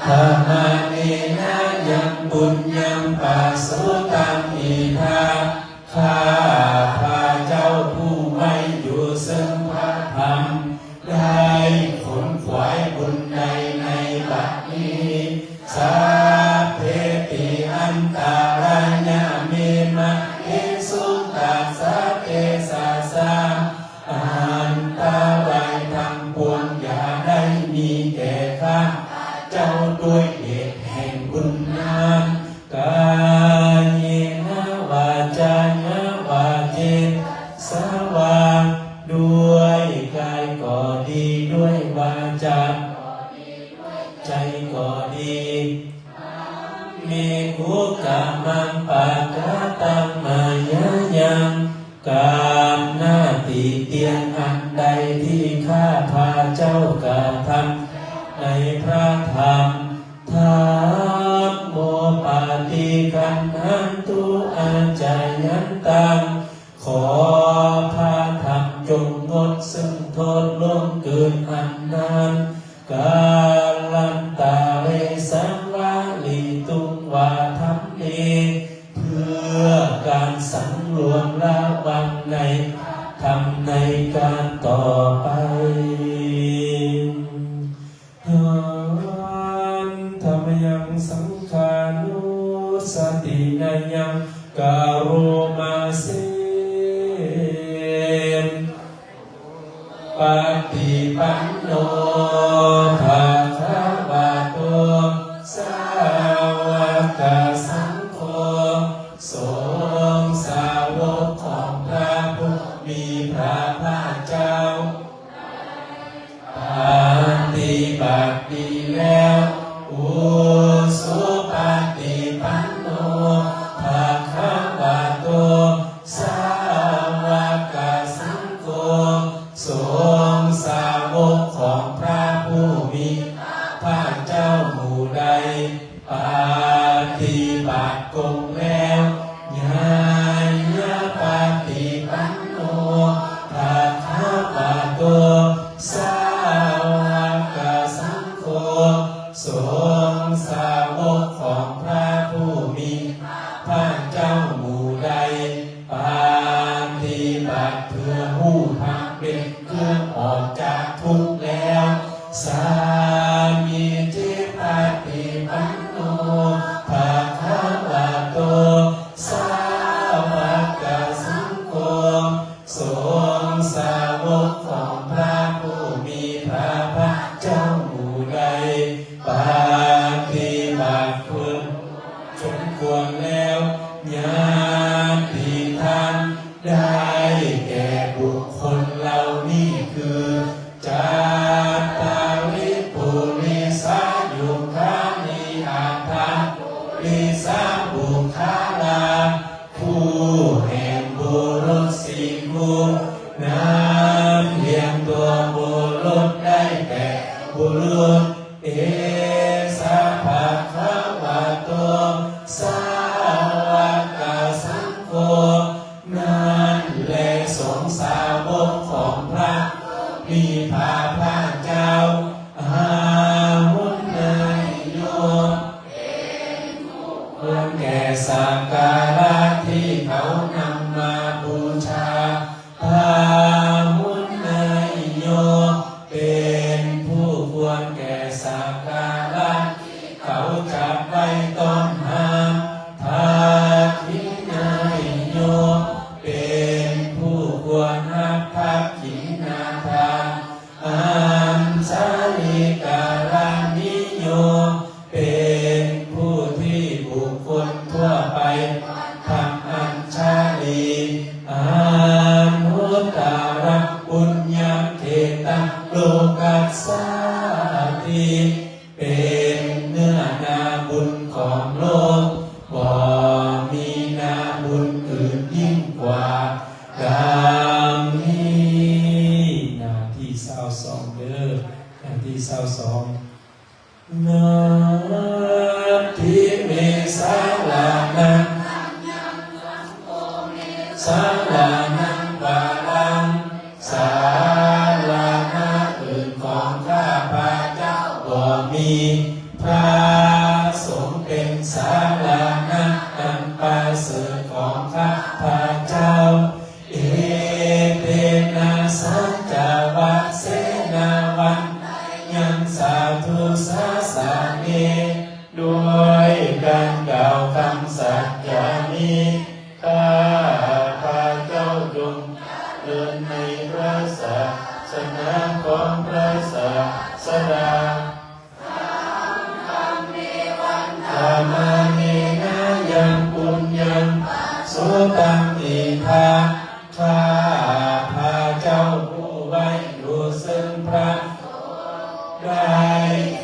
ທະມະເນນະຍັງປຸນຍັງປະໂສຕັງອິທາ ຂ້າພະເຈົ້າຜູ້ໄວ້ຢູ່ເຊິ່ງພະທຳ ໄດ້ຂົນຂວາຍບຸນໃດໃນບັດນີ້ ສັບເພຕິອັນຕະລາຍະເມ ມະເນ ສຸຕັດສະເຕຊະສາ ອັນຕະລາຍທັງປວງຢ່າໄດ້ມີແກ່ຂ້າພະເຈົ້າດ້ວຍເດດແຫ່ງບຸນນັ້ນ ກາເຍນະວາຈາຍະວາເຈຕະສະວາ ດ້ວຍກາຍກໍດີ ດ້ວຍວາຈາກໍດີ ດ້ວຍໃຈກໍດີ ເມ ຄຸກກະມັງ ປະກະຕັງ ມາຍາຍັງ ການໜ້າຕິຕຽນອັນໃດທີ່ຂ້າພະເຈົ້າກະທຳໃນພະທຳ ທຳໂມ ປະຕິຄັນຫັນຕຸ ອາຈາຍັນຕັງ ຂໍພະທຳຈົ່ງງົດເຊິ່ງໂທດລ່ວງເກີນອັນນັ້ນ ກາລັນຕະເຣສັງວະລິຕຸງວາທຳເມ ເພື່ອການສັງລວມລະວັງໃນທຳໃນການຕໍ່ໄປ ຫັນທຳມະຍັງ ສັງຄານຸສະຕິນະຍັງ ກະໂຣມາເຊ ປະຕິປັນໂນ ພະຄະວະໂຕ ສາວະກະສັງໂຄ ສົງສາວົກຂອງພະຜູ້ມີພະພາກເຈົ້າ ປະຕິບັດດີແລ້ວ ອຸຊຸປະຕິປັນໂນ ພະຄະວະໂຕ ສາວະກະສັງໂຄ ສົງສາວົກຂອງພະຜູ້ມີພະພາກເຈົ້າໝູ່ໃດ ປະຕິບັດກົງແລ້ວ ຍາຍະປະຕິປັນໂນ ພະຄະວະໂຕ ສາວະກະສັງໂຄ ສົງສາວົກຂອງພະຜູ້ມີພະພາກເຈົ້າໝູ່ໃດ ປະຕິບັດເພື່ອຮູ້ທາງເປັນເຄື່ອງອອກຈາກທຸກແລ້ວ ສາມີຈິ ປະຕິປັນໂນ ພະຄະວະໂຕ ສາວະກະສັງໂຄ ສົງສາວົກຂອງພະຜູ້ມີພະພາກເຈົ້າໝູ່ໃດ ປະຕິບັດເພື່ອສົມຄວນແລ້ວ ຍາຕິທານ ໄດ້ແກ່ບຸກຄົນເຫຼົ່ານີ້ຄື ຈັດຕາລິ ປຸລິສະ ຍຸຄານິ ອັດຖະ ປຸລິສະ ບຸກຄະລາ ຄູ່ແຫ່ງບຸລຸດສີ່ຄູ່ ນຳຮຽງຕົວບຸລຸດໄດ້ແກ່ບຸລຸດ ເອສະ ພະຄະວະໂຕ ສາວະກະສັງໂຄ ນັ້ນແລ ສົງສາວົກຂອງພະມີພະພາກເຈົ້າ ອາຫຸນນະໂຍ ຄວນແກ່ສັກກາລະທີ່ເຂົານຳມາບູຊາ ພາຫຸນນະໂຍ ເປັນຜູ້ຄວນແກ່ສັກກາລະທີ່ເຂົາຈັດໄວ້ຕ້ອນຮັບ ທັກຂິນາຍະໂຍ ເປັນຜູ້ຄວນຮັບທັກຂິນາທານ ອັນຊາລິກາລະນິໂຍ ເປັນຜູ້ທີ່ບຸກຄົນທົ່ວໄປທຳອັນຊາລີ ອານຸດຕະຣັງ ປຸນຍັງ ເຂຕັງ ໂລກັດສາຕິ ເປັນເນື້ອນາບຸນຂອງໂລກ ບໍ່ມີນາບຸນອື່ນຍິ່ງກວ່າ ດັ່ງນີ້ ໜ້າທີຊາວສອງເດີ້ ໜ້າທີຊາວສອງ ນາທິເມສາລານັງ ສາລານັງວາລັງ ສາລານະອື່ນຂອງຂ້າພະເຈົ້າບໍ່ມີ ພະ ສາລະນະອັນປະເສີດຂອງຂ້າພະເຈົ້າ ເອເຕນະສັດຈະວະເສນາ ວັນນະຍັງສາທຸສາສະເນ ດ້ວຍການກ່າວຄຳສັດຈານີ້ ຂ້າພະເຈົ້າຈົ່ງດຳເນີນໃນພະສາສະໜາຂອງພະສາສະດາ ທຳມະເນນະຍັງປຸນຍັງປະໂສຕັງ ເອທາ ຂ້າພະເຈົ້າຜູ້ໄວ້ຢູ່ເຊິ່ງພະ ໄດ້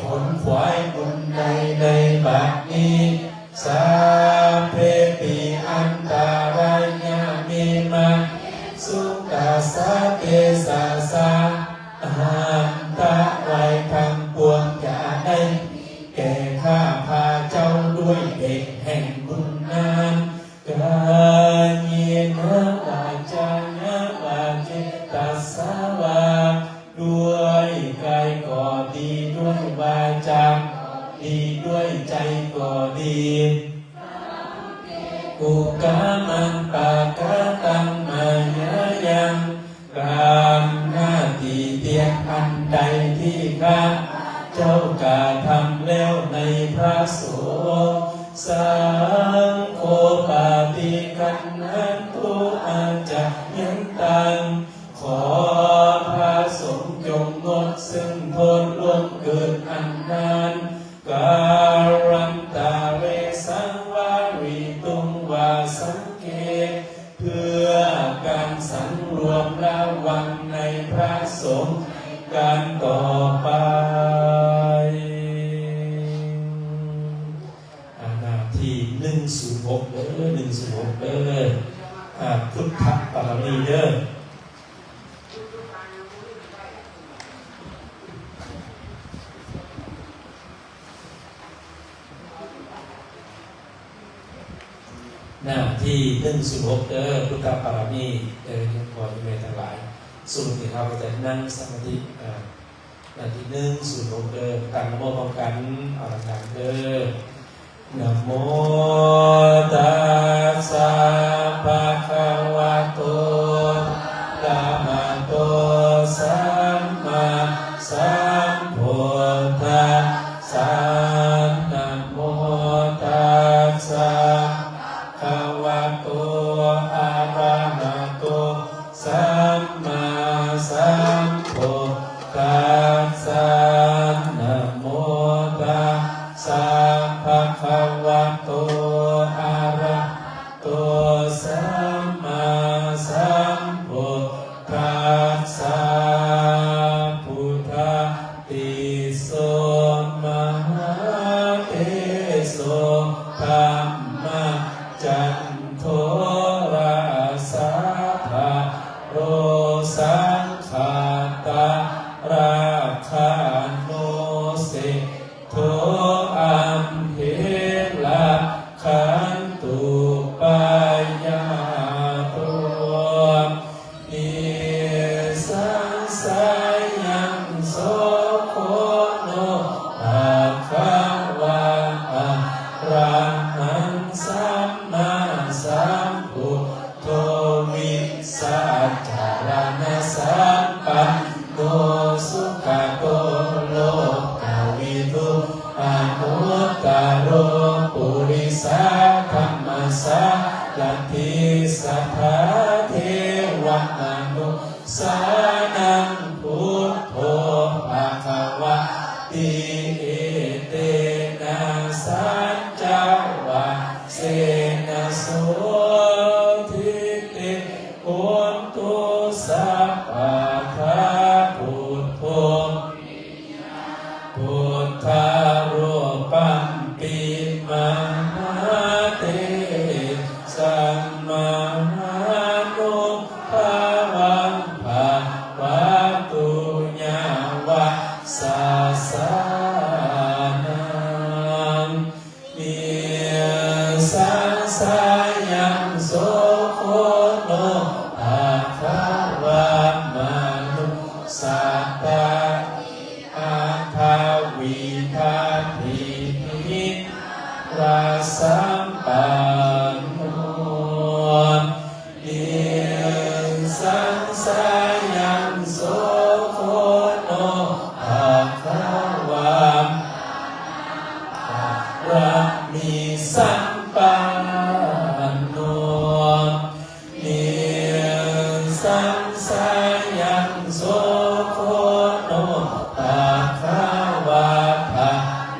ຂົນຂວາຍບຸນໃດໃນບັດນີ້ ສັບເພປິອັນຕະລາຍະ ເມ ມະເຫສຸ ຕັດສະ ເຕຊະສາ ອັນຕະລາຍທັງປວງຈະໄດ້ແກ່ຂ້າພະເຈົ້າດ້ວຍເດດແຫ່ງບຸນນັ້ນ ກາເຍນະວາຈາຍະວາເຈຕະສະວາ ດ້ວຍກາຍກໍດີ ດ້ວຍວາຈາກໍດີ ດ້ວຍໃຈກໍດີ ກຸກະມັງປະກະຕັງມາຍາຍັງ ການໜ້າທີ່ພຽງອັນໃດທີ່ຂ້າເຈົ້າກະທຳແລ້ວໃນພະສົງ ສັງໂຄປະຕິຄັນນະຕຸ ອາຈະຍັນຕັງ ຂໍພະສົງຈົ່ງງົດເຊິ່ງໂທດລ່ວງເກີນອັນນັ້ນ ກາລັນຕະເລ ສັງວາລິຕຸງ ວາສັງເຄ ເພື່ອການສັງລວມລະວັງໃນພະສົງ ການຕໍ່ໄປ ອາ ໜ້າທີ່ໜຶ່ງສູນຫົກເດີ ໜຶ່ງສູນຫົກເດີ ອາ ພຸດທະບາລະມີເດີ. ໜ້າທີ່ໜຶ່ງສູນຫົກເດີ ພຸດທະບາລະມີເດີ ພໍ່ແມ່ທັງຫຼາຍ ຊຸມທີ່ເຮົາຈະນັ່ງສະມາທິ ອາ ໜ້າທີ່ໜຶ່ງສູນຫົກເດີ ຕັ້ງນະໂມພ້ອມກັນ ເອົານຳກັນເດີ ນະໂມຕັດສະ ພະຄະວະໂຕ ອະລະຫະໂຕ ສຳມາສຳພຸດທັດສະ ນະໂມຕັດສະ ພະຄະວະໂຕ ອະລະຫະໂຕ ສຳມາສຳພຸດທັດສະ ນະໂມຕັດສະ ພະຄະວະໂຕ ອະລະຫະໂຕ ສຳມາສຳພຸດທັດສະ ພຸດທະ ຕິໂສ ມະຫາເທໂສ ທຳມະຈັນໂທ ຣາຊາພາໂລ ສັງຄະຕະຣາຄານຸເສໂທ ອັມເພລະຄັນຕຸປະຍາໂຕ ນິສະສະຍັງໂສໂຄໂນ ພະຄະວາ ອະລະຫັງ ສຳມາສຳພຸດໂທ ວິຊາຈາລະນະສຳປັນໂນ ສຸກະໂຕ ໂລກະວິທູ ອະນຸດຕະໂລ ປຸລິສະທຳມະສາລະຖິ ສັດຖາເທວະມະນຸສານັງ ພຸດໂທ ພະຄະວາຕິ ເອເຕນະ ສັດຈະວະເສນະ ໂສທິຕິ ໂຫນຕຸ ສັບປະທາ ພຸດໂທ ພຸດທະຮູປັມປິ ມະຫາເຕ ສະ ມະຫານຸພາວັງ ພະວະຕຸ ຍາວະສາສະນັງ ນິສະສະຍັງໂສໂຄໂນ ພະຄະວາມະນຸສາຕາ ອັດຖະວິທາທິ ທິ ສຳປັນໂນ ນິສສັງສະຍັງ ໂສໂຄໂນ ພະຄະວາ ປາຣະມີສຳປັນໂນ ນິສສັງສະຍັງ ໂສໂຄໂນ ພະຄະວາ ທາ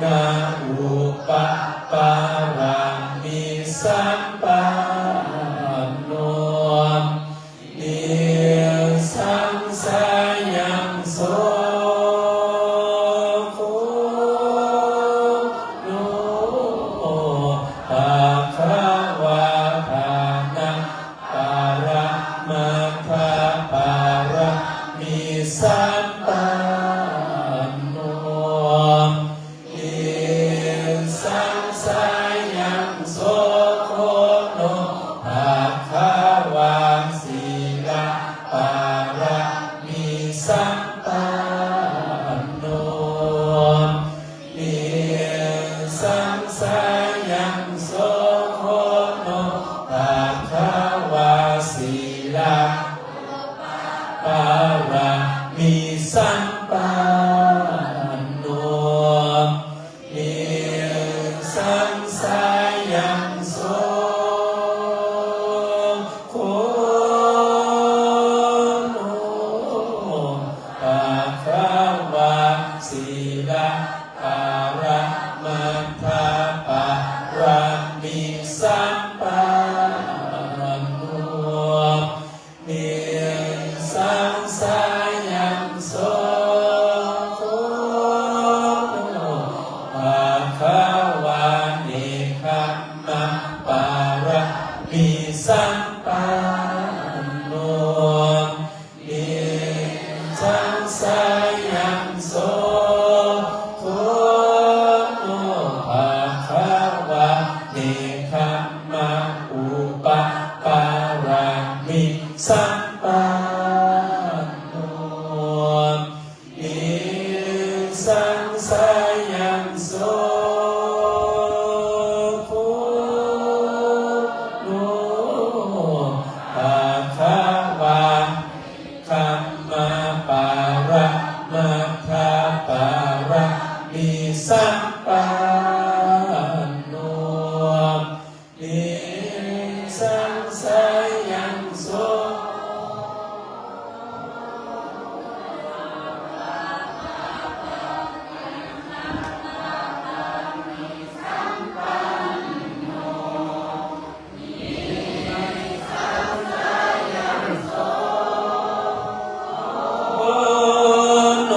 ນະອຸປະປາຣະມີສຳປັນໂນ ນິສສັງສະຍັງ ໂສໂຄໂນ ພະຄະວາ ທານະ ປາຣະມັດຖະປາຣະມີສຳປັນໂນ ນິສສັງສະຍັງ ໂສໂຄໂນ ພະຄະວາ ສີລະປາຣະມີສຳປັນໂນ ນິສສັງສະຍັງ ໂສໂຄໂນ ພະຄະວາ ສີລະປາຣະມີສຳປັນໂນ ນິສສັງສະຍັງ ໂສໂຄໂນ ພະຄະວາ ສີລະປາຣະມັດຖະປາຣະມີສຳປັນໂນ ນິສສັງສະຍັງ ໂສໂຄໂນ ພະຄະວາ ເນກຂະມະປາຣະມີສຳປັນໂນ ນິສສັງສະຍັງ ໂສໂຄໂນ ພະຄະວາ ເນກຂະມະອຸປະປາຣະມີສຳປັນໂນ ນິສສັງສະຍັງ ໂສໂຄໂນ ພະຄະວາ ຄະມະປາຣະມັດຖະປາຣະມີສຳປັນໂນ ນິສສັງສະຍັງ ໂສ ໂນ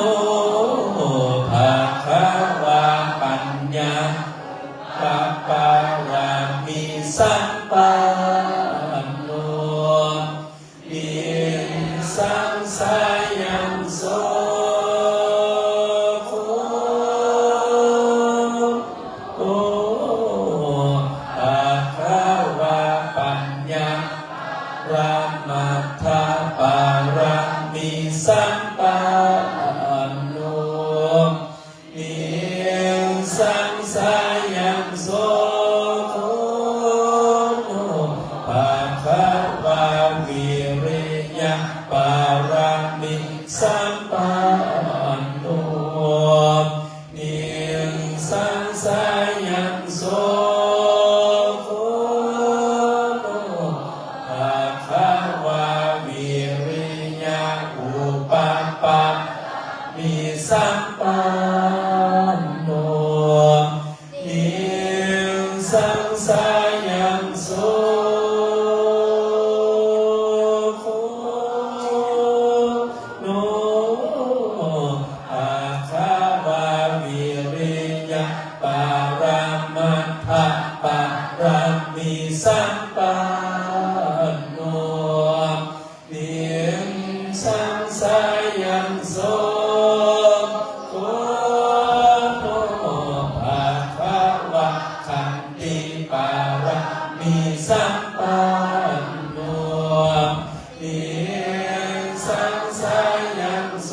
ພະຄະວາ ປັນຍາ ປະປາຣະມີສຳປັນໂນ ນິສສັງສະຍັງ ໂສໂຄ ໂອ ພະຄະວາ ປັນຍາ ປະມັດຖະປາຣະມີສຳປັນໂນ ນິສສັງສະຍັງ ໂສໂຄໂນ ພະຄະວາ ວິລິຍະປາຣະມີສຳປັນໂນ ນິສສັງສະຍັງ ໂສໂຄໂນ ພະຄະວາ ວິລິຍະອຸປະປາຣະມີສຳປັນໂນ ນິສສັງສະຍັງ ໂສໂຄໂນ ພະຄະວາ ວິລິຍະປະລະມັດຖະປະລະມີສຳປັນໂນ ນິສສັງສະຍັງ ໂສໂຄໂນ ພະຄະວາ ຂັນຕິປະລະມີສຳປັນໂນ ນິສສັງສະຍັງ ໂສ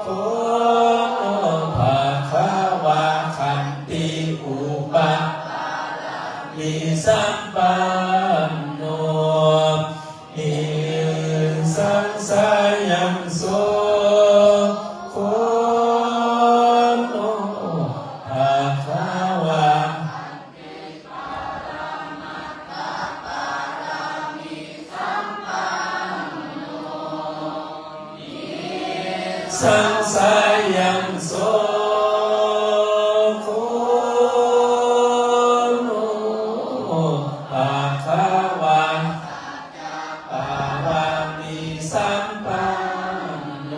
ໂຄໂນ ພະຄະວາ ຂັນຕິອຸປະ ສຳປັນໂນ ນິສສັງສະຍັງໂສ ໂຄໂນ ພະຄະວາ ສັງສະຍັງໂສ ໂຄໂນ ພະຄະວາ ປາລະມີສຳປັນໂນ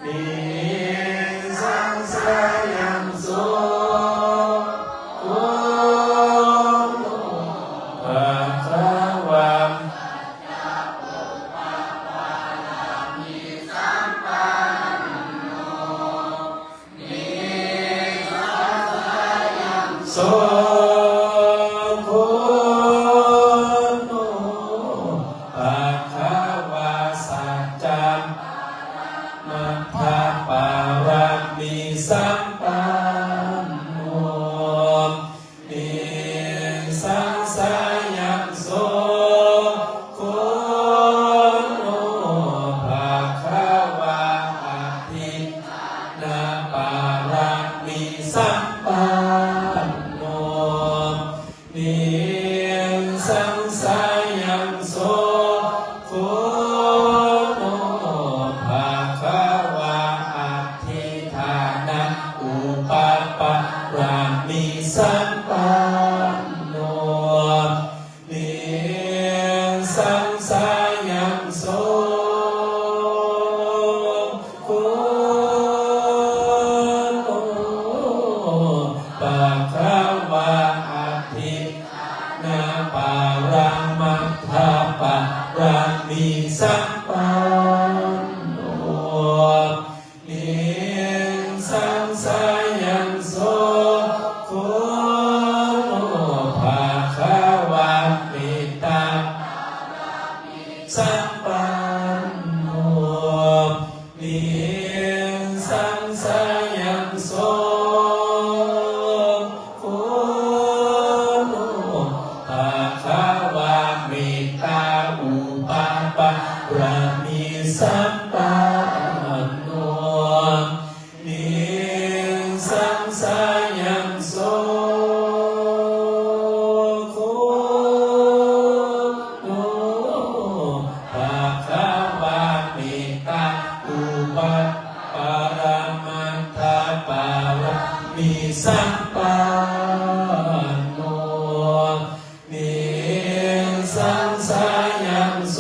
ນິສສັງສະຍັງໂສ ໂຄໂນ ພະຄະວາ ໂສ ໂຄໂນ ພະຄະວາ ສັດຈະ ມັດທະ ປາລະມີສຳປັນໂນ ນິສສັງສະຍັງໂສ ໂຄໂນ ພະຄະວາ ອະທິຖານະ ປາລະມີສຳປັນໂນ ນິສສັງສະຍັງໂສ ໂຄໂນ ພະຄະວາ ອະທິຖານະ ອຸປະປາລະມີສຳປັນໂນ ນິສສັງສະຍັງໂສ ໂຄໂນ ພະຄະວາ ອະທິຖານະ ປາລະມັດທະ ປາລະມີສຳປັນໂນ ນິສສັງສະຍັງໂສ ໂຄໂນ ພະຄະວາ ເມດຕາ ສຳປັນໂນ ນິສສັງສະຍັງໂສ ໂຄໂນ ພະຄະວາ ເມດຕາ ອຸປະປາລະມີສຳປັນໂນ ນິສສັງສະຍັງໂສ ໂຄໂນ ພະຄະວາ ເມດຕາ ອຸປະປາລະມັດທະ ປາລະມີສຳປັນໂນ ນິສສັງສະຍັງໂສ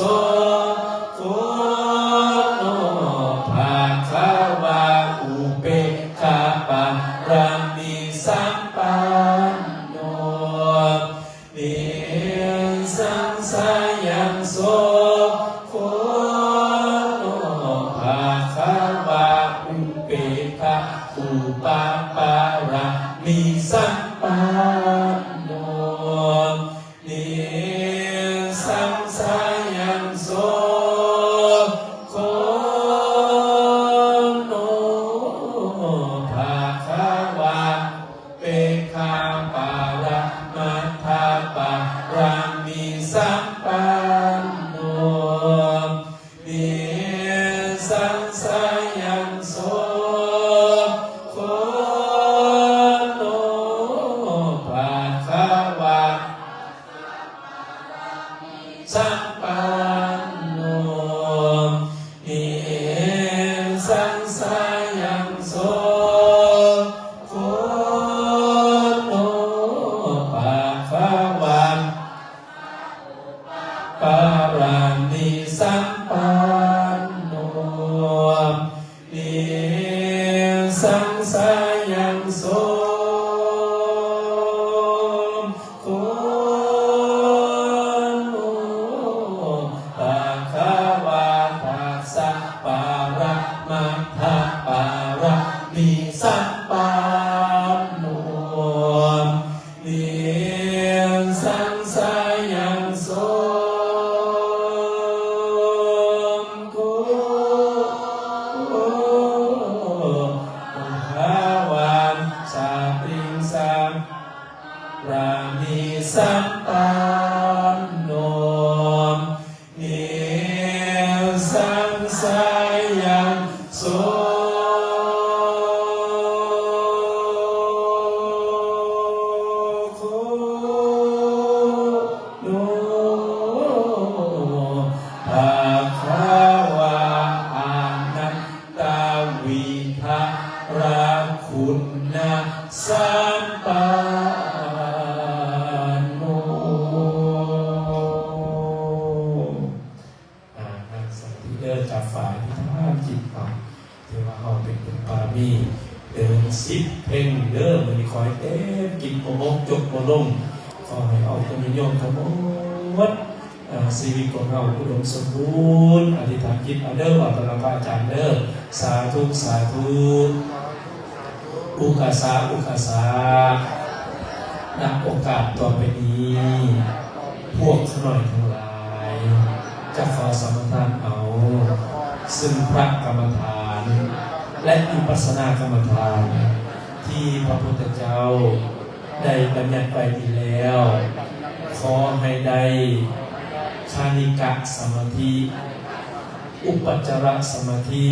ໂຄໂນ ພະຄະວາ ອຸເປກຂາ ປາລະມີສຳປັນໂນ ນິສສັງສະຍັງໂສ ໂຄໂນ ພະຄະວາ ອຸເປກຂາ ອຸປະປາລະມີສຳປັນໂນ ນິສສັງສະຍັງໂສ ໂຄໂນ ພະຄະວາ ເປກຂາ ປາລະມັດທະ ປາລະມີສຳປັນໂນ ນິສສັງສະຍັງໂສ ໂຄໂນ ພະຄະວາ ສຳປັນໂນ ນິສສັງສະຍັງໂສ ໂຄໂນ ພະຄະວາ ປາລະມີສຳປັນໂນ ນິສສັງສະຍັງໂສ ໂຄໂນ ພະຄະວາ ທັດສະ ປາລະມັດທະ ປາລະມີສຳປັນໂນ ນິສສັງສະຍັງໂສ ໂຄ ພະຄະວາ ສະຕິງສະ ປາມີສຳປັນໂນ ນິສສັງສາຍັງ ໂສໂຄໂນ ພະຄະວາ ອະນະ ຕະວິທະລະຄຸນນະສຳປັນໂນ. ອາ ນັ່ງສະມາທິເດີ ຈັບຝາອະທິຖານຈິດເອົາ ຖືວ່າເຮົາເປັນບຸນບາລະມີເດີນສິບເພັງເດີ. ມື້ນີ້ຂໍໃຫ້ເຕັມກິນບໍ່ໝົດ ຈົກບໍ່ລົງ. ຂໍໃຫ້ເອົາບຸນຍາດໂຍມທັງໝົດ ເອີ ຊີວິດຂອງເຮົາອຸດົມສົມບູນ. ອະທິຖານຈິດເອົາເດີ ເວົ້າຕໍ່ໜ້າພະອາຈານເດີ. ສາທຸ ສາທຸ ອຸກາສາ ອຸກາສາ. ນະໂອກາດຕໍ່ໄປນີ້ ພວກຂ້ານ້ອຍທັງຫຼາຍ ຈະຂໍສະມາທານເອົາ ຊຶ່ງພະກຳມະຖານ ແລະ ວິປັດສະນາກຳມະຖານ ທີ່ພະພຸດທະເຈົ້າ ໄດ້ບັນຍັດໄວ້ດີແລ້ວ, ຂໍໃຫ້ໄດ້ຄະນິກະສະມາທິ, ອຸປັດຈາລະສະມາທິ,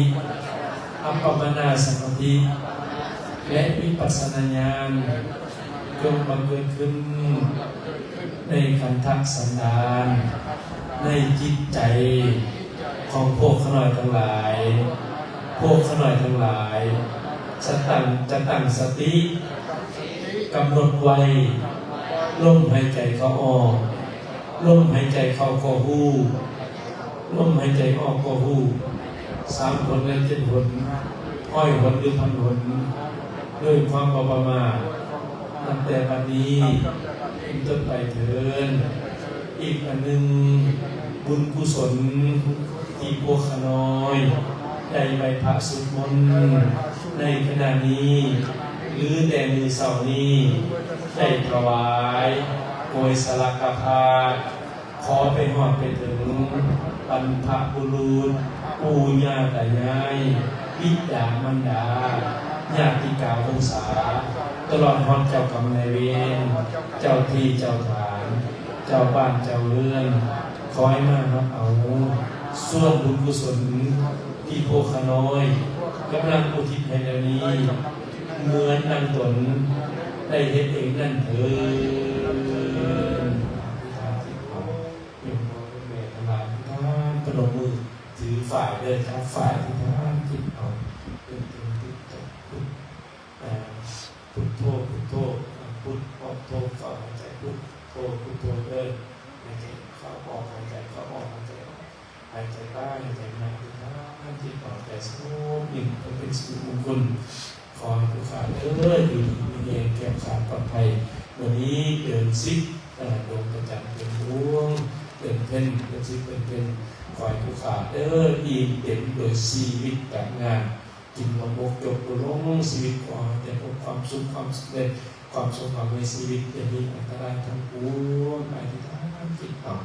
ອັບປະມານາສະມາທິ ແລະ ວິປັດສະນາຍານ ຈົ່ງບັງເກີດຂຶ້ນ ໃນຄັນທະສັນດານ, ໃນຈິດໃຈຂອງພວກຂ້ານ້ອຍທັງຫຼາຍ. ພວກຂ້ານ້ອຍທັງຫຼາຍ ສະຕັ້ງ ຈະຕັ້ງສະຕິ ກຳນົດໄວ້ ລົມຫາຍໃຈເຂົ້າອອກ, ລົມຫາຍໃຈເຂົ້າກໍຮູ້, ລົມຫາຍໃຈອອກກໍຮູ້, ສາມຫົນ ແລະ ເຈັດຫົນ, ຮ້ອຍຫົນ ຫຼື ພັນຫົນ, ດ້ວຍຄວາມບໍ່ປະໝາດ. ນັບແຕ່ບັດນີ້ເປັນຕົ້ນໄປເທີ້ນ. ອີກອັນໜຶ່ງ, ບຸນກຸສົນທີ່ພວກຂ້ານ້ອຍໄດ້ໄຫວ້ພະສວດມົນໃນຂະນະນີ້ ຫຼື ແຕ່ມື້ເຊົ້ານີ້ ໄດ້ຖວາຍໂອຍສະລັກກະພາດ ຂໍໄປຮອດໄປເຖິງບັນພະບຸລຸດ, ປູ່ຍ່າຕາຍາຍ, ບິດາມານດາ, ຍາດຕິກາວົງສາ, ຕະຫຼອດຮອດເຈົ້າກຳນາຍເວນ, ເຈົ້າທີ່ເຈົ້າທານ, ເຈົ້າບ້ານເຈົ້າເຮືອນ, ຂໍໃຫ້ມາຮັບເອົາສ່ວນບຸນກຸສົນທີ່ພວກຂ້ານ້ອຍກຳລັງອຸທິດໃຫ້ແລ້ວນີ້ ເໝືອນດັ່ງຕົນໄດ້ເຮັດເອງນັ້ນເທີ້ນ. ໂຍມພໍ່ໂຍມແມ່ທັງຫຼາຍ ທຸກທ່ານ ປະນົມມືຖືຝ້າຍເດີ ຈັບຝ້າຍ ອະທິຖານຈິດເອົາ ເປັນຕົ້ນຕິດຈັບພຸດ ເອີ ພຸດໂທ ພຸດໂທ ພຸດອອກໂທ ເຂົ້າຫາຍໃຈ ພຸດໂທ ພຸດໂທເດີ ຫາຍໃຈເຂົ້າອອກ ຫາຍໃຈເຂົ້າອອກ ຫາຍໃຈອອກ ຫາຍໃຈໄປ ຫາຍໃຈມາ ອະທິຖານຈິດເອົາໃຈສະຫງົບ ຍິ່ງເປັນສິລິມຸງຄຸນ. ຂໍໃຫ້ຜູ້ຂ້າເອີຍ ຢູ່ດີມີແຮງ ແຄ້ວຄາດປອດໄພ. ມື້ນີ້ເດືອນສິບ ເອີ ດວງພະຈັນເຕັມດວງ ເດືອນເພັນ ເດືອນສິບເປັນເພັນ ຂໍໃຫ້ຜູ້ຂ້າເອີຍ ອີ່ມເຕັມໂດຍຊີວິດການງານ ກິນບໍ່ໝົດ ຈົກບໍ່ລົງ ຊີວິດຂໍໃຫ້ໄດ້ພົບຄວາມສຸກ ຄວາມສຳເລັດ ຄວາມສົມຫວັງໃນຊີວິດ ຢ່າມີອັນຕະລາຍທັງປວງ ອະທິຖານຈິດເອົາ.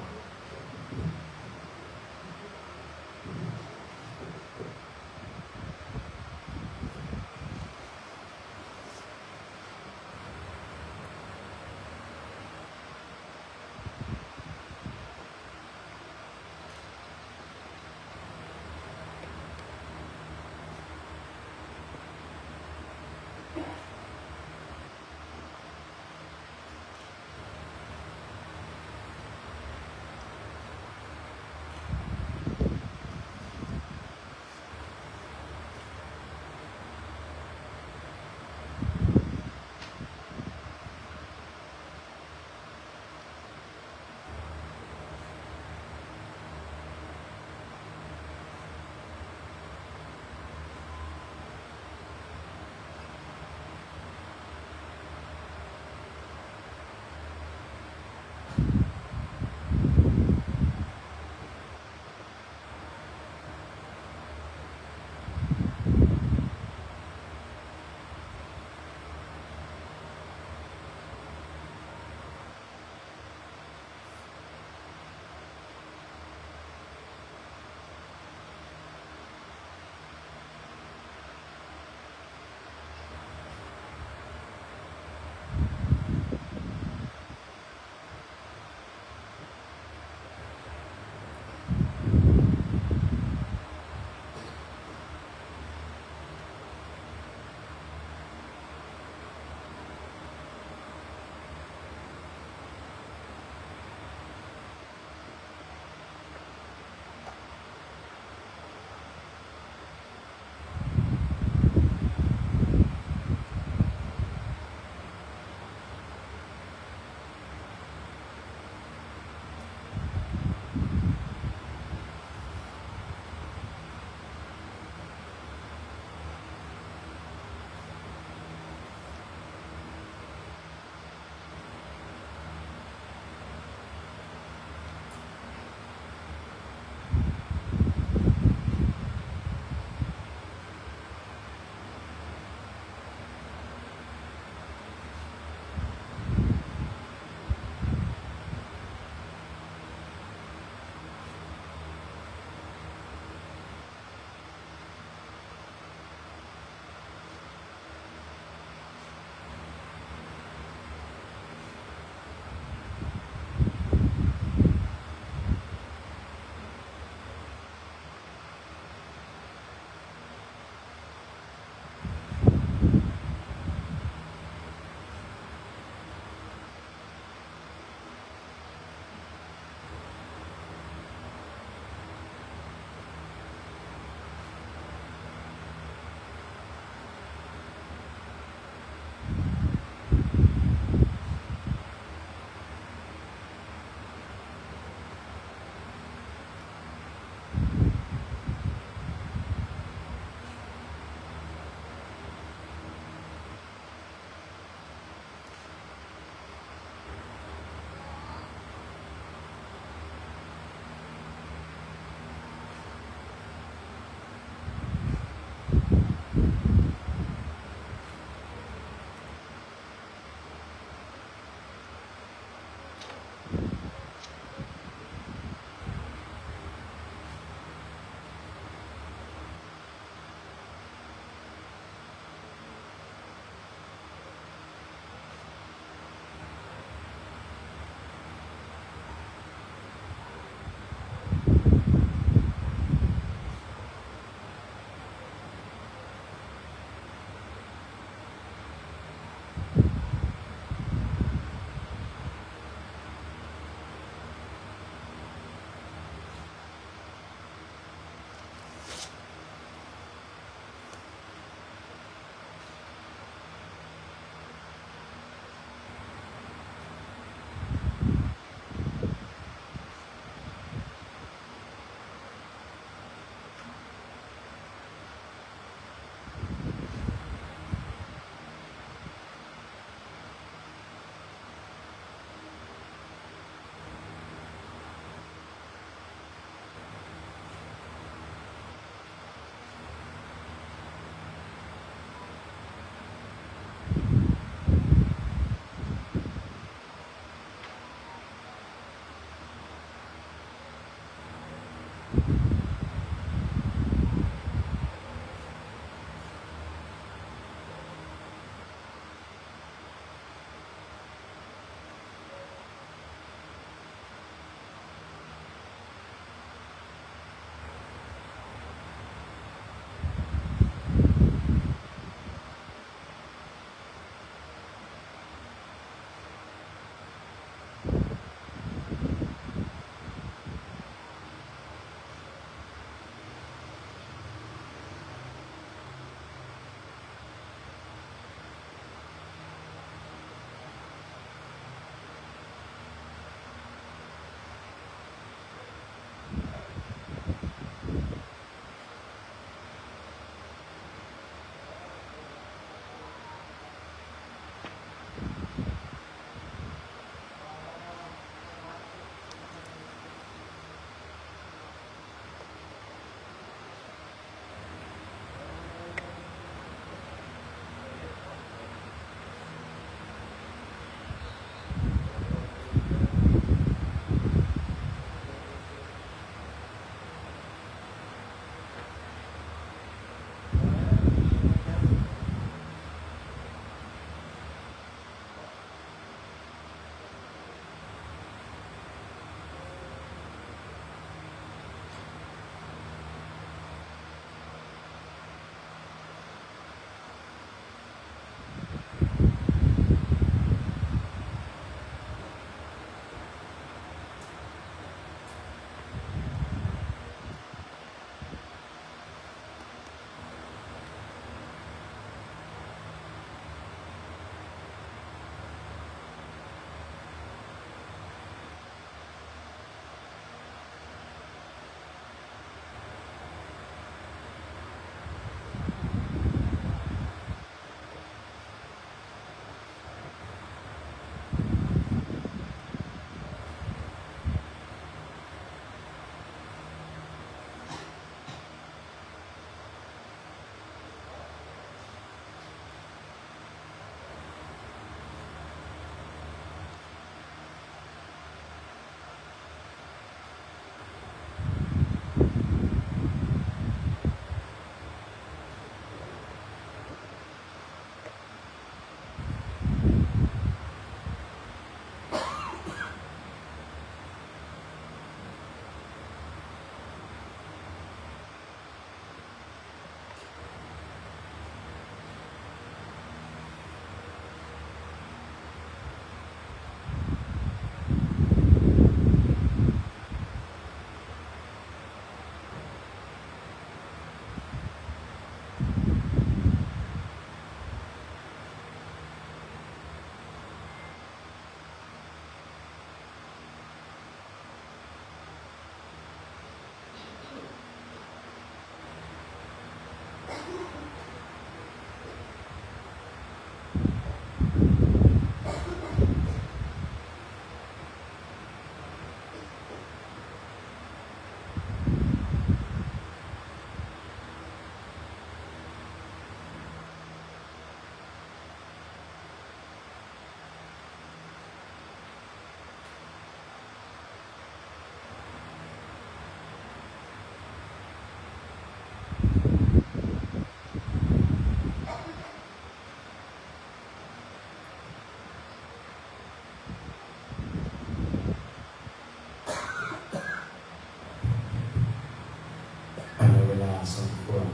ໃນເວລາສົມຄວນ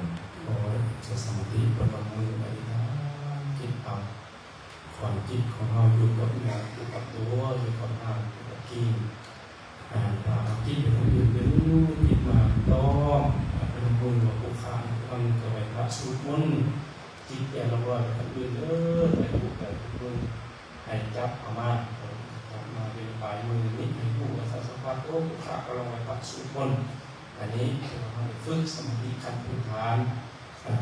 ຂໍໃຫ້ເຈົ້າສະມາທິ ປະນົມມືອະທິຖານຈິດເອົາ ຂອງຈິດຂອງເຮົາຢູ່ກັບເນື້ອ ຢູ່ກັບຕົວ ຢູ່ກັບຮ່າງ ຢູ່ກັບກິ່ງ. ອາ ຖ້າເຮົາຈິດໄປທາງອື່ນ ດຶງຈິດມາຕ້ອງ ອາ ປະນົມມືວ່າ ຜູ້ຂ້າ ເຮົາກະໄຫວ້ພະ ສູດມົນ ຈິດຢ່າລອຍໄປທາງອື່ນເດີ ໄປຮູ້ໄປຮູ້ເບິ່ງ ໃຫ້ຈັບເອົາມາ ຈັບມາເປັນປາຍມື ນິດໃຫ້ຮູ້ວ່າ ສະພາບໂຕ ຜູ້ຂ້າກຳລັງໄຫວ້ພະ ສູດມົນ. ອັນນີ້ເຮົາໄດ້ຝຶກສະມາທິຂັ້ນພື້ນຖານ ອາ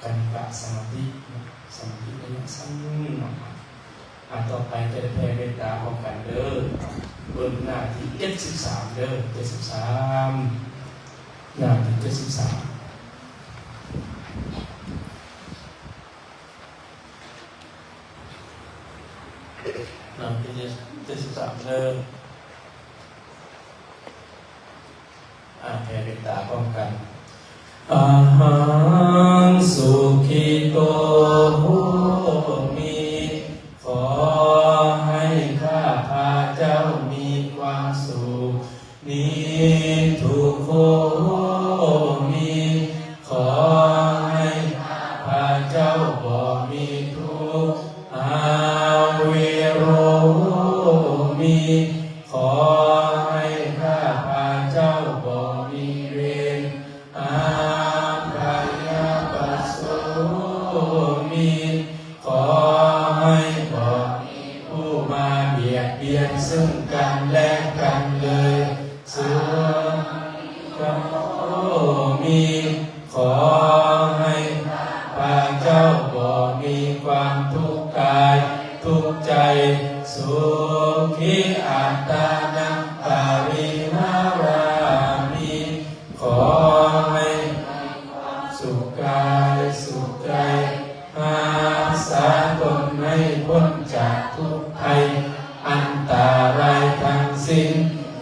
ຄະນິກະສະມາທິ ສະມາທິໄລຍະສັ້ນເນາະ. ອາ ຕໍ່ໄປຈະໄດ້ແຜ່ເມດຕາພ້ອມກັນເດີ. ເບິ່ງໜ້າທີເຈັດສິບສາມເດີ ເຈັດສິບສາມ ໜ້າທີເຈັດສິບສາມ ໜ້າທີເຈັດສິບສາມເດີ. ອ່າ ແຜ່ເມດຕາພ້ອມກັນ. Ahaṃ sukhito homi. ຂໍໃຫ້ຂ້າພະເຈົ້າມີຄວາມສຸກ. Niddukho homi. ຂໍໃຫ້ຂ້າພະເຈົ້າບໍ່ມີທຸກ. Avero homi. ຂໍໃຫ້ຂ້າພະເຈົ້າບໍ່ມີເວນ. Abyāpajjho homi. ຂໍໃຫ້ບໍ່ມີຜູ້ມາບຽດບຽນເຊິ່ງກັນແລະກັນເລີຍ. Sukhino homi. ຂໍໃຫ້ຂ້າພະເຈົ້າບໍ່ມີຄວາມທຸກກາຍທຸກໃຈ. Sukhī attānaṃ pariharāmi. ຂໍໃຫ້ມີຄວາມສຸກກາຍສຸກໃຈ, ຮັກສາຕົນໃຫ້ພົ້ນຈາກທຸກໄພ, ອັນຕະລາຍທັງສິ້ນ,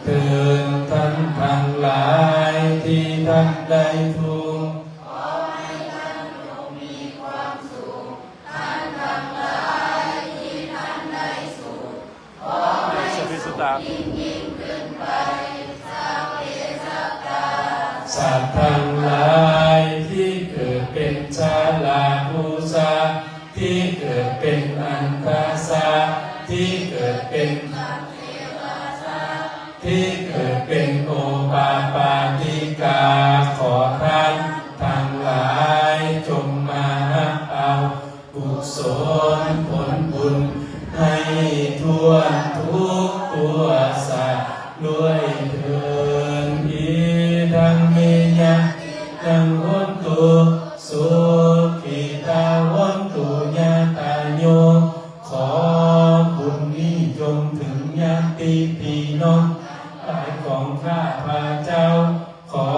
ເຖິງທ່ານທັງຫຼາຍທີ່ທ່ານໄດ້ທຸກ. ຂໍໃຫ້ທ່ານຈົ່ງມີຄວາມສຸກ, ທ່ານທັງຫຼາຍທີ່ທ່ານໄດ້ສຸກ. ຂໍໃຫ້ສຸກຍິ່ງໆຂຶ້ນໄປ. Sabbe sattā. ສັດທັງຫຼາຍທີ່ເກີດເປັນຊະລາຜູ້ຊາ, ທີ່ເກີດເປັນອັນທະຊາ, ທີ່ເກີດເປັນ ທີ່ເກີດເປັນໂອປາປາຕິກາ, ຂໍທ່ານທັງຫຼາຍຈົ່ງມາຮັບເອົາກຸສົນຜົນບຸນໃຫ້ທົ່ວທຸກທົ່ວສາດ້ວຍເທີ້ນ. Idaṃ me ñātīnaṃ hontu, sukhitā hontu ñātayo. ຂໍບຸນນີ້ຈົ່ງເຖິງຍາດຕິພີ່ນ້ອງທັງຫຼາຍຂອງຂ້າພະເຈົ້າ. ຂໍ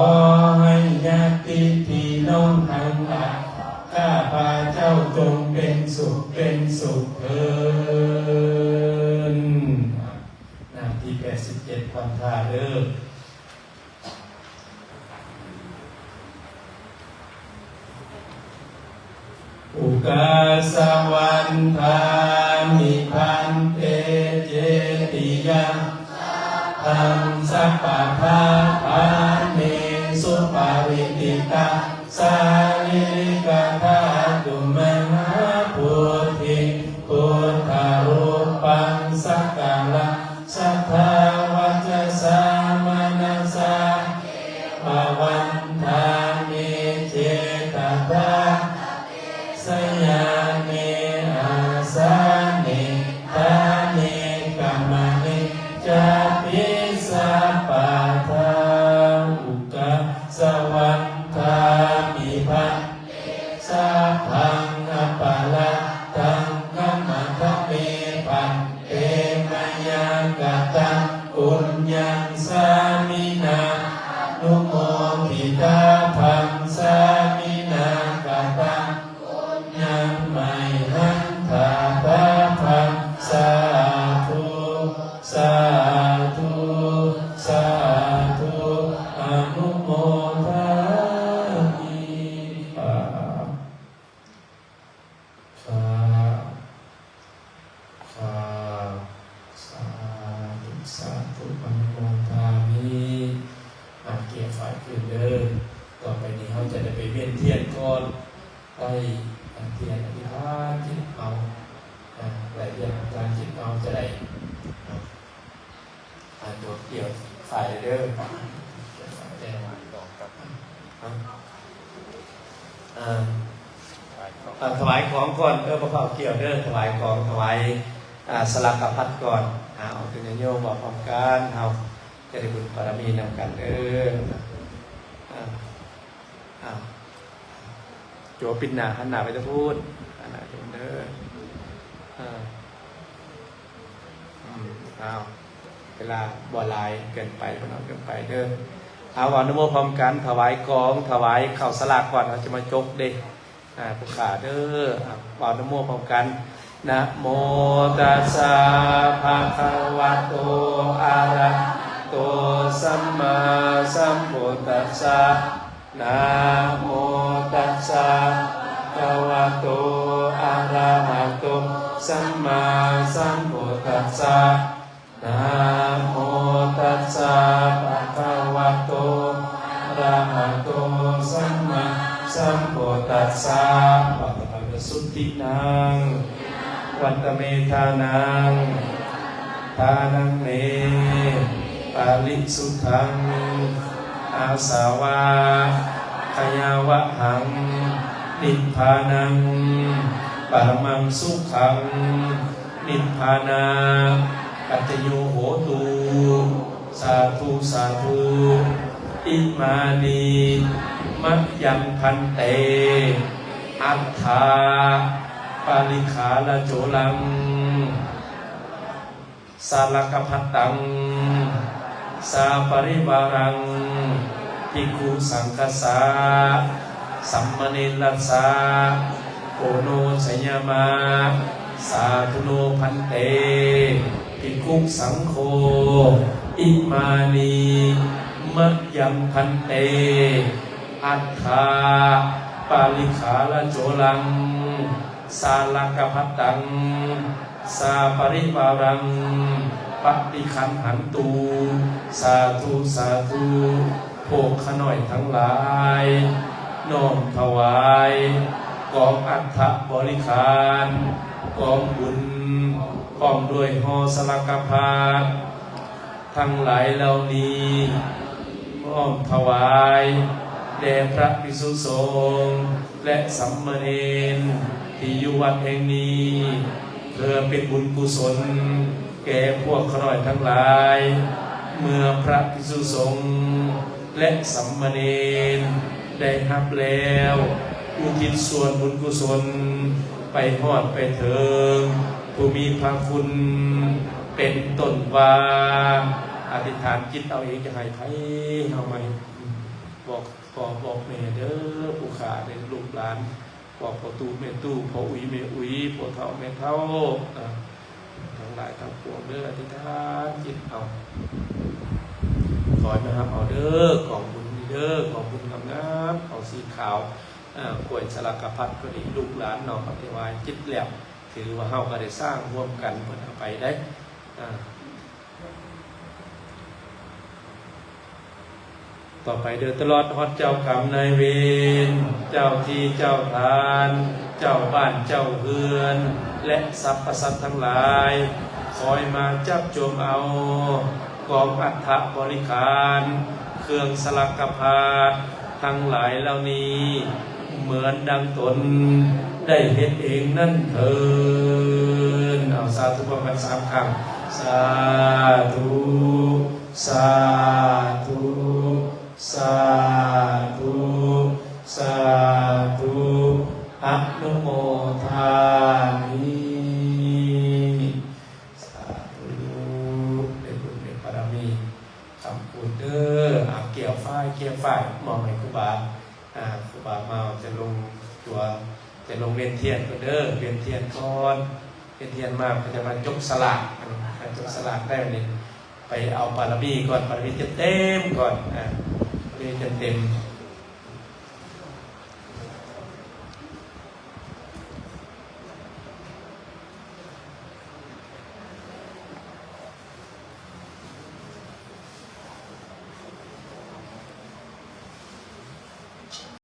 ໃຫ້ຍາດຕິພີ່ນ້ອງທັງຫຼາຍຂອງຂ້າພະເຈົ້າຈົ່ງເປັນສຸກເປັນສຸກເທີ້ນ. ໜ້າທີແປດສິບເຈັດ ຄວັນທາເດີ້. Ukāsa vandāmi bhante cetiyaṃ sabbaṃ sabbaṭṭhānesu parittaṃ sārīrikadhātu mahābodhiṃ buddharūpaṃ sakalaṃ sadā vacasā manasā ceva vandāmi cetasā. Sayane āsane ṭhāne gamane cāpi sabbadā. Ukāsa vandāmi bhante sabbaṃ aparādhaṃ khamatha me bhante, mayā kataṃ puññaṃ sāminā anumoditabbaṃ, sāminā kataṃ puññaṃ mayhaṃ dātabbaṃ. Sādhu sādhu sādhu anumodāmi. ສາທຸ ສາທຸ ອະນຸໂມທາມິ. ອາ ກຽມໄຟຂຶ້ນເດີ້. ຕໍ່ໄປນີ້ເຮົາຈະໄດ້ໄປວຽນທຽນກ່ອນ. ໄດ້ ອາ ທຽນອະທິຖານຈິດເອົາ. ອາ ໄດ້ທຽນອະທິຖານຈິດເອົາຈະໄດ້ ອາ ອາ ຕົວກ່ຽວໄຟເດີ້. ກ່ຽວໄຟແດ່. ອາ ອາ ຖວາຍຂອງກ່ອນເດີ້. ບໍ່ຟ້າວກ່ຽວເດີ້. ຖວາຍຂອງ ຖວາຍ ອາ ສະຫຼາກະພັດກ່ອນ. ອາ ເອົາ ໂຍມເວົ້າພ້ອມກັນ. ເຮົາຈະໄດ້ບຸນບາລະມີນຳກັນເດີ້. ອາ ອາ ໂຈປິດໜ້າ ຫັນໜ້າໄປທາງພຸ້ນ ຫັນໜ້າໄປເດີ. ເອີ ອືມ ເອົາ ເວລາບໍ່ຫຼາຍເກີນໄປ ບໍ່ນ້ອຍເກີນໄປເດີ. ເອົາ ອະນຸໂມພຮ້ອມກັນ ຖວາຍຂອງ ຖວາຍເຂົ້າສະຫຼາກກ່ອນ ເຮົາຈະມາຈົກເດ້. ອາ ຜູ້ຂ້າເດີ. ເອົາ ອະນຸໂມພຮ້ອມກັນ. Namo tassa bhagavato arahato sammāsambuddhassa. ตัสสะ นะโมตัสสะ ภะคะวะโต อะระหะโต สัมมาสัมพุทธัสสะ นะโมตัสสะ ภะคะวะโต อะระหะโต สัมมาสัมพุทธัสสะ ปะตะปะสุทธินัง วัตตะเม ทานัง ทานังเม ปะริสุทธัง อาสาวะ ขยาวะหัง นิพพานัง ปะรมังสุขัง นิพพานา ปัจจโย โหตุ สาธุ สาธุ อิมานิ มะยัง ภันเต อัตถา ปาริขาระโจลัง สาลากะพัตตัง สาปริวารัง ภิกขุสังฆัสสะ สัมมะเนรัสสะ โอโนชยามะ สาธุโน ภันเต ภิกขุสังโฆ อิมานิ มะยัง ภันเต อัตถา ปาริขาระโจลัง สาลากะพัตตัง สาปริวารัง ปะติคันหันตุ สาธุ สาธุ ພວກຂ້ານ້ອຍທັງຫຼາຍ ນ້ອມຖວາຍ ກອງອັດຖະບໍລິຂານ ກອງບຸນ ພ້ອມດ້ວຍຫໍ່ສາລາກະພັດ ທັງຫຼາຍເຫຼົ່ານີ້ ນ້ອມຖວາຍແດ່ພະພິກຂຸສົງ ແລະ ສາມະເນນ ທີ່ຢູ່ວັດແຫ່ງນີ້ ເພື່ອເປັນບຸນກຸສົນແກ່ພວກຂ້ານ້ອຍທັງຫຼາຍ ເມື່ອພະພິກຂຸສົງ ແລະ ສາມະເນນ ໄດ້ຮັບແລ້ວ ອຸທິດສ່ວນບຸນກຸສົນ ໄປຮອດໄປເຖິງ ຜູ້ມີພະຄຸນ ເປັນຕົ້ນວ່າ ອະທິຖານຈິດເອົາເອງ ຈະໃຫ້ໃຜເຮົາມາເຮັດ ບອກພໍ່ບອກແມ່ເດີ ຜູ້ຂ້າເດີ ລູກຫຼານ ບອກພໍ່ຕູ້ແມ່ຕູ້ ພໍ່ອຸຍແມ່ອຸຍ ພໍ່ເຖົ້າແມ່ເຖົ້າ ອາ ທັງຫຼາຍທັງປວງເດີ ອະທິຖານຈິດເອົາ ຂໍໃຫ້ມາຮັບເອົາເດີ ກອງບຸນນີ້ເດີ ກອງບຸນງາມໆ ເອົາສີຂາວ ອາ ກວຍສາລາກະພັດ ກໍດີ ລູກຫຼານເນາະ ເຮົາໄດ້ວາຍຈິດແລ້ວ ຖືວ່າເຮົາກໍໄດ້ສ້າງຮ່ວມກັນ ເພິ່ນເອົາໄປໄດ້ ອາ ຕໍ່ໄປເດີ ຕະຫຼອດຮອດເຈົ້າກຳນາຍເວນ ເຈົ້າທີ່ເຈົ້າທານ ເຈົ້າບ້ານເຈົ້າເຮືອນ ແລະ ສັບພະສັດທັງຫຼາຍ ຄອຍມາຈັບໂຈມເອົາ ກອງອັດຖະບໍລິຂານ ເຄື່ອງສາລາກະພັດທັງຫຼາຍເຫຼົ່ານີ້ ເໝືອນດັ່ງຕົນໄດ້ເຮັດເອງນັ້ນເທີ້ນ. ເອົາ ສາທຸພ້ອມກັນສາມຄັ້ງ. ສາທຸ ສາທຸ ສາທຸ ສາທຸ ອະນຸໂມທາມິ. ສາທຸ ໄດ້ບຸນໄດ້ບາລະມີ ຄຳພູດເດີ. ອາ ແກ້ວຝ້າຍ ແກ້ວຝ້າຍ ມອບໃຫ້ຄູບາ. ອາ ຄູບາມາຈະລົງຕົວ ຈະລົງວຽນທຽນກ່ອນເດີ ວຽນທຽນກ່ອນ ວຽນທຽນມາກໍຈະມາຈົກສະຫຼາກ ມາຈົກສະຫຼາກໄດ້ນີ້ ໄປເອົາບາລະມີກ່ອນ ບາລະມີເຕັມໆກ່ອນ ອາ ບາລະມີເຕັມໆ.